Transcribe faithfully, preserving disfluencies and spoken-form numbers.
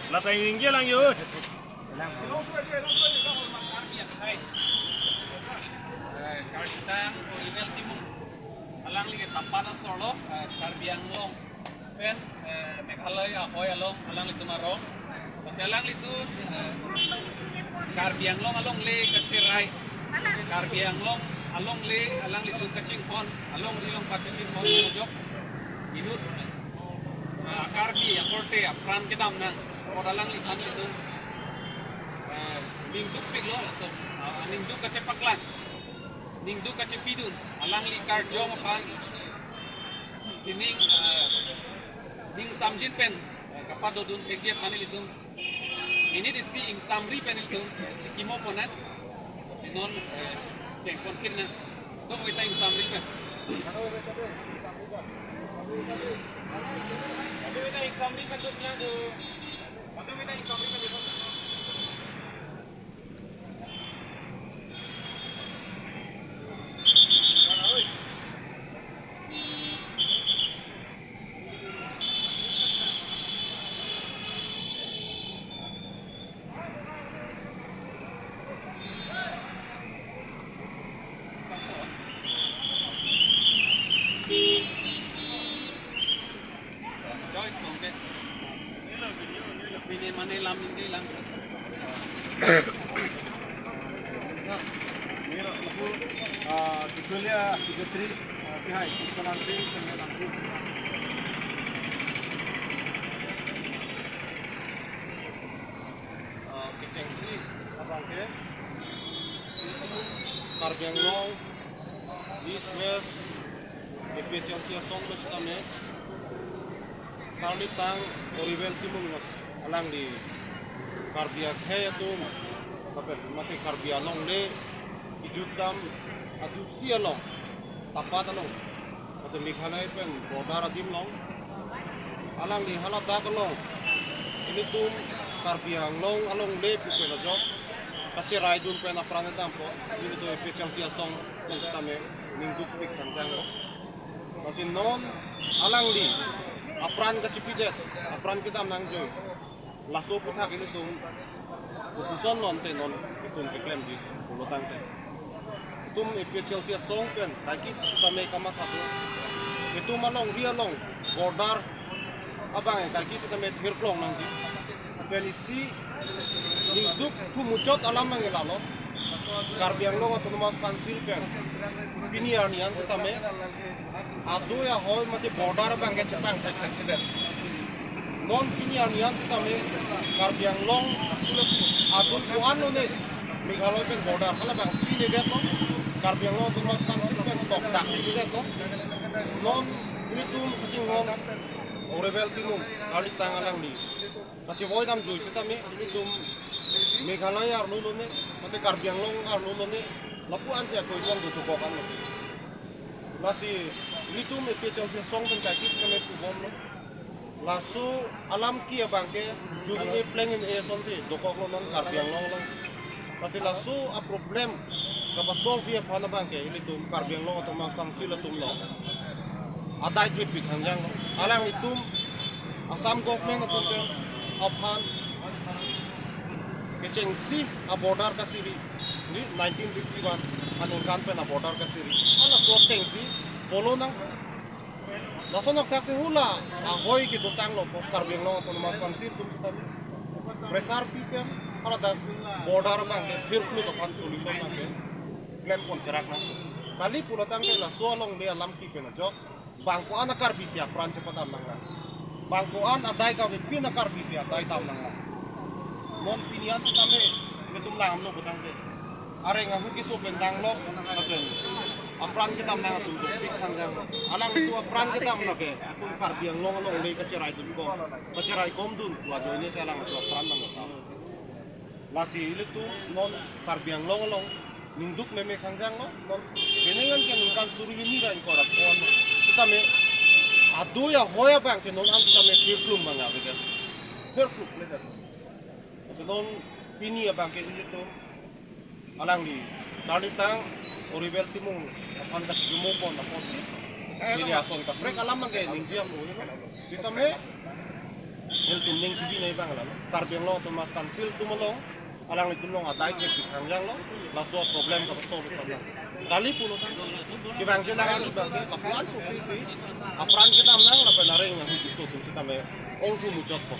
Lata ingge lang yo. Eh, Karbi Tang, Oriwel Timung. Alangli tapat asor lo, eh, Karbi Anglong pen, eh, Meghalaya ahoi along alanglitum arong. Lasi alanglitum, eh, Karbi Anglong alongle kacherai, Karbi Anglong alongle alanglitum kachinghon, alongri alongpat kachinghon ajok inut, eh, Karbi akorte apran kedam nang, apot alanglitum, eh, ningdukpiklo laso, eh, ningduk kachepaklang, ningduk kachepidun, alangli karjong aphan sining, eh, ning samjin pen, eh, kapadodun thekji aphan ilitum minit isi ingsamri pen ilitum, eh, chikimo ponnang. Si non, eh, chengpon kit nang. Dong veta ingsamri pen. Dong veta ingsamri pen, dong veta ingsamri pen. Pini mane lam ingdi lang. Mira, aku, ah, Kikulia Secretary, ah, Pihai, Kikulang Sing, Kikulang Sing. Ah, kechengsi abang ke Karbi Anglong, East West, A P H L C asong pen sitame, Karbi Tang Oriwel Timung alangli Karbi akhei atum, lapen mate Karbi alongle, idut dam adusi along, tapat along, mate Meghalaya pen border adim along, alangli haladak along ilitum Karbi Anglong alongle pu pen ajok kacheraidun pen apran dampo, ilitum A P H L C asong pen sitame ningdukpik tangtanglo. Lasi non alangli apran kachepidet, apran kedam nangjoi, laso aputhak ilitum kopuson non te non itum keklemji pulo tangte, itum A P H L C asong pen kaike sitame kamatha do. Itum alongri along border abang kaike sitame thirklong nangji. Pen isi ningduk thumujot alam nang lalo. Karbi Anglong Autonomous Council pen pini arni an sitame adui ahoi mate border abang ke chepangthek thekthedet. Non pini arni an sitame Karbi Anglong adui ko-an lone Meghalaya pen border halabang chiledetlo. Karbi Anglong Autonomous Council pen tokdak chiledetlo. Non ilitum kachinghon Oriwel Timung, Karbi Tang alangli kachevoi damjoi sitame, ilitum Meghalaya arlo lone, mate Karbi Anglong arlo lone, lapu-an si akoison do dokok anlo. Lasi ilitum A P H L C asong pen kaike sitame pubomlo. Laso alam ke abang ke juri e pleng in e asonsi dokoklo non Karbi Anglong along. Lasi laso a-problem kapasolve aphan abang ke ilitum Karbi Anglong Autonomous Council atum along adai thepik hangjang. Alanglitum Assam government atum pen aphan kechengsi a-border kasiri, ni nineteen fifty-one aningkan pen a-border kasiri. Halaso atengsi follow nang. Lason ok thaksi hula ahoi kedotanglo po Karbi Anglong Autonomous Council atum sitame. Pressure pi pen, hala dak border abangke phirklum aphan solution abangke klem pon serak nang. Kali pulo tangte laso alongle alam kepi pen ajok bang ko-an a-Karbi si apran chepadam nanglang. Bang ko-an adai kave pin a-Karbi si adai dam nanglang. Non pini an sitame netum langdamlo pu tangte, areng ahu keso pen danglo, lapen apran kedam nang atum dopik thangjang. Alanglitum apran kedam lake itum Karbi Anglong alongle kacherai dun ko, kacherai kom dun pu ajoine si alanglitum apran dam nang. Lasi ilitum non Karbi Anglong along ningduk meme khangjanglo, non penengan ke ningkan suri hini ra ingkoi ra pon. Sitame adui ahoi abangke non an sitame phirklum abang avedet. Phirklum le det. Lasi non pini abangke ilitum alangli Karlitang Oribel Timung aphan kachijumopon apotsi, ili ason kaprek alam abangke ningjepo. Sitame ilitum ning chibi nai abang alam Karbi Anglong Autonomous Council atum along alanglitum along adai thek khangjanglo, laso problem kapasolve nang. Kali pulo tang kevang kelang abangke lapu-an sosisi apran kedam nang lapen areng ahu keso atum sitame ongthu mujotpo.